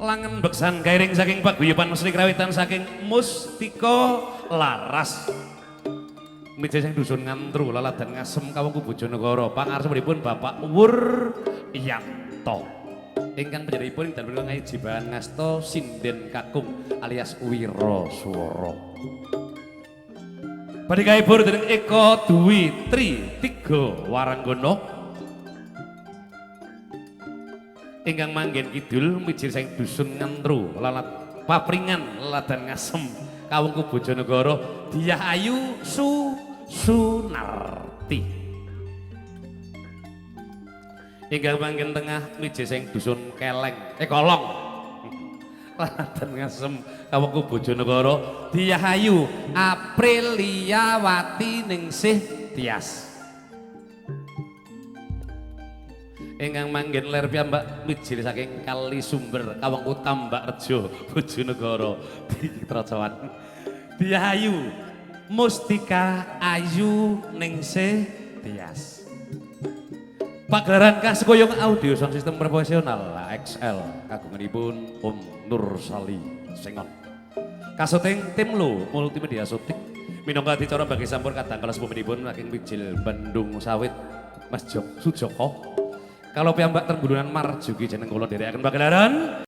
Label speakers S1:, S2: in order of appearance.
S1: Langen beksan kairing saking paguyuban Sri Krawitan saking Mustika Laras. Mijil sing dusun Ngantru Laladan Ngasem Kawungku Bojonegoro. Pangarsipun Bapak Wuryanto. Ingkang panjenenganipun ing dalem ngaji bahan ngasta sinden kakung alias Wira Swara. Badhe kahibur dening Eko Dwi Tri Tiga Waranggono ingkang manggen kidul mijil saking dusun Ngantru Lalat Papringan Laladan Ngasem Kawungku Bojonegoro. Diah Ayu Su Sunarti ingkang manggen tengah mijil saking dusun Keleng Kolong Laladan Ngasem Kawungku Bojonegoro. Diah Ayu Apriliawati Ningsih Tias ingkang manggen ler piyambak mijil saking Kali Sumber Kawungku Tambakrejo Bojonegoro. Ditracawan Diah Ayu Mustika Ayu Ningsih Tias. Pagelaran Kasekoyong Audio Sound System Profesional XL kagunganipun Om Nur Sali Sengon. Kasuting tim Lo Multimedia Syuting minangka adicara bagi sampur kadang kala sepumpinipun saking Wijil Bandung Sawit Mas Jok Sujoko. Kalau piyambak terbulunan Marjuki jeneng kula dherekaken pagelaran.